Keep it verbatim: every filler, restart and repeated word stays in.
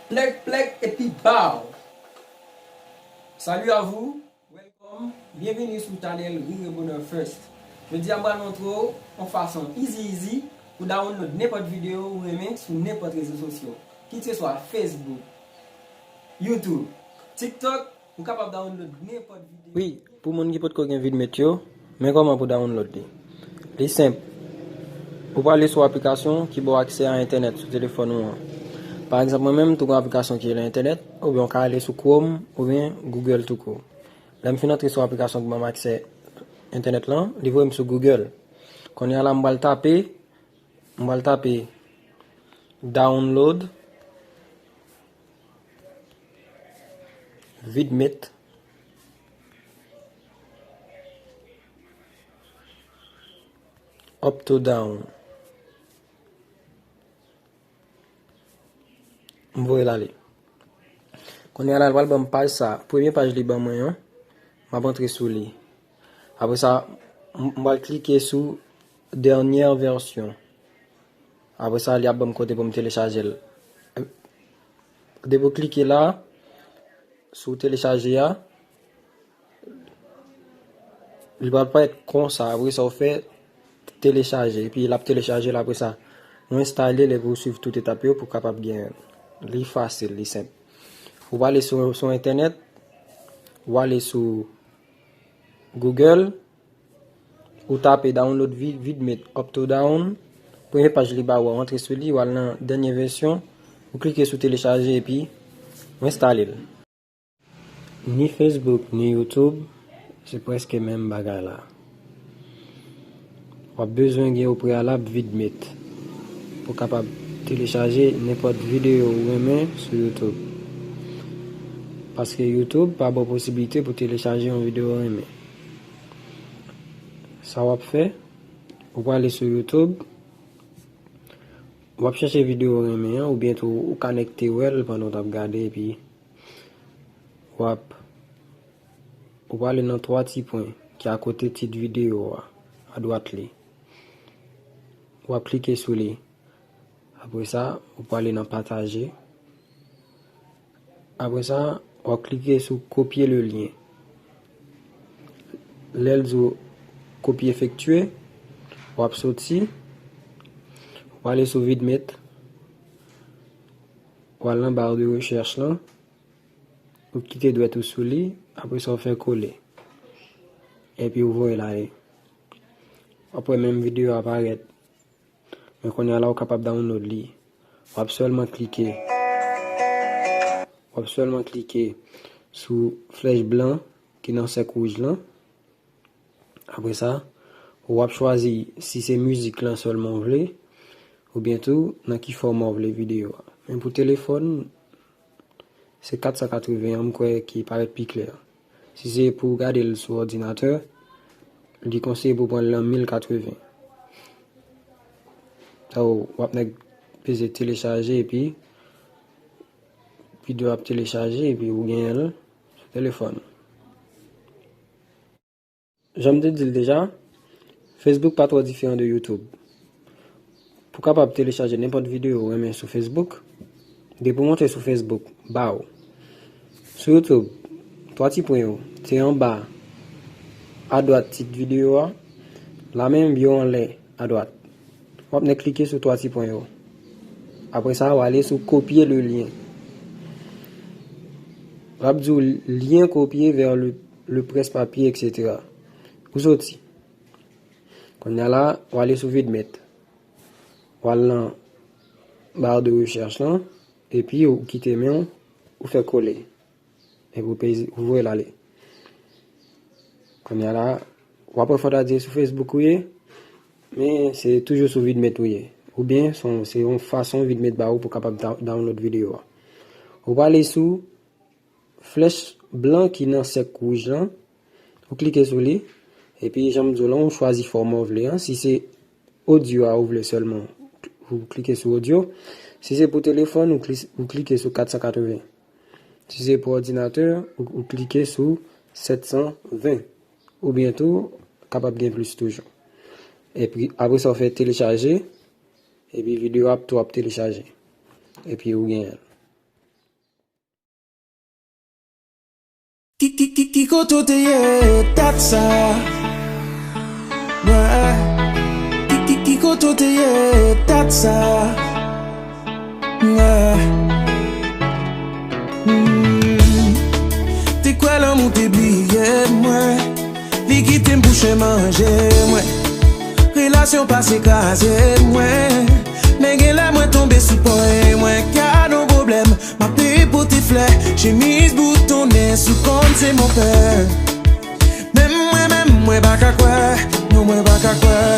Plèk, plèk, epi baw! Salut à vous, welcome, bienvenue sou chanèl Rire Bonheur First. Jodi a m pral montre w yon fason easy easy pou download nenpòt videyo ou renmen sou nenpòt rezo sosyo, kit se swa Facebook, YouTube, TikTok, ou kapab download nenpòt videyo. Wi, pou moun ki potko gen Vidmate yo, men kòman pou download li. Li senp. Ou prale sou aplikasyon ki ba w aksè a entènèt sou telefòn ou an. Pa egzanp, mwen menm, m tou gen aplikasyon ki rele entènèt, oubyen w ka ale sou Chrome oubyen Google tou kou. Lè m fin antre sou aplikasyon ki ban m aksè entènèt lan, li voye m sou Google. Kounye a la, m pral tape, m pral tape download Vidmate up to down. M voye l ale. Kounye a la, l pral ban m paj sa. Premye paj li ban mwen an, m ap antre sou li. Apre sa, m m pral klike sou dènyè vèsyon. Apre sa, li ap ban m kote pou m telechaje l. Depi w klike la, sou telechaje a, li pral parèt konsa. Apre sa, w fè telechaje, epi l ap telechaje l apre sa. Ou enstale l epi w swiv tout etap yo pou w kapab genyen l. Li fasil, li senp. Ou prale sou, sou entènèt, ou ale sou Google, ou tape download Vid-, Vidmate up to down. Premye paj li ba ou a, w antre sou li, w al nan dènyè vèsyon, ou klike sou telechaje epi ou enstale l. Ni Facebook, ni YouTube, se prèske menm bagay la. W ap bezwen gen opreyalab Vidmate pou w kapab telechaje nenpòt videyo ou renmen sou YouTube. Paske YouTube pa ba w posiblite pou w telechaje yon videyo ou renmen. Sa w ap fè, ou prale sou YouTube, w ap chèche videyo ou renmen an, oubyen tou ou konekte wè l pandan w t ap gade, epi w ap, ou prale nan twa ti pwen ki akote tit videyo a, adwat li. W ap klike sou li. Apre sa, ou prale nan pataje. Apre sa, w ap klike sou copier le lien. Lè l di w copie effectuée, w ap soti, w prale sou Vidmate, w al nan barre de recherche lan, ou kite dwèt ou sou li, apre sa w fè kole. Epi w voye l ale. W ap wè menm videyo a parèt. Men kounye a la, ou kapab download li. W ap sèlman klike. W ap sèlman klike sou flèch blan ki nan sèk wouj lan. Apre sa, w ap chwazi si se mizik lan sèlman w vle, oubyen tou nan ki fòma w vle videyo a. Men pou telefòn, se kat san katreven an, m kwè, ki parèt pi klè. Si se pou w gade l sou òdinatè, li konseye pou w pran l nan mil katreven. Sa w, w ap nèk peze telechaje epi videyo ap telechaje epi ou genyen l sou telefòn. Jan m te di l deja, Facebook pa twò diferan de YouTube. Pou w kapab telechaje nenpòt videyo ou renmen sou Facebook, depi w monte sou Facebook, ba w. Sou YouTube, twa ti pwen yo, se anba, adwat tit videyo a, la menm yo anlè, adwat. W ap nèk klike sou twa ti pwen yo. Apre sa, w ale sou copier le lien. L ap di w lien copié vers le, le presse-papier, et cetera. Ou soti. Kounye a la, w ale sou Vidmate. W al nan barre de recherche lan, epi ou kite men w, ou fè kole. Epi ou peze, ou voye l ale. Kounye a la, w ap wè fò ta di sou Facebook ou ye, men se toujou sou Vidmate ou ye. Oubyen, se yon, se yon fason Vidmate ba ou pou w kapab da-, download videyo a. Ou prale sou flèch blan ki nan sèk wouj lan, ou klike sou li, epi jan m di w lan, ou chwazi fòma w vle an. Si se odyo a ou vle sèlman, ou klike sou odyo. Si se pou telefòn, ou kli-, ou klike sou kat san katreven. Si se pou òdinatè, ou, ou klike sou sèt san ven. Oubyen tou, kapab gen plis toujou. Epi, apre sa, w fè telechaje, epi videyo ap tou ap telechaje. Epi ou genyen l. Kote w te ye dat sa? Mwen, ki, ki, ki kote w te ye dat sa? Mwen, mm, te kwè lanmou te bliye mwen. Li kite m pou chen manje mwen. Relasyon pase kraze mwen. Men gen lè mwen tonbe sou pwen mwen. Gadon pwoblèm, m ape pote flè. Chemiz boutonnen sou kò m se mon pè. Menm mwen, menm mwen pa ka kwè. Non, mwen pa ka kwè.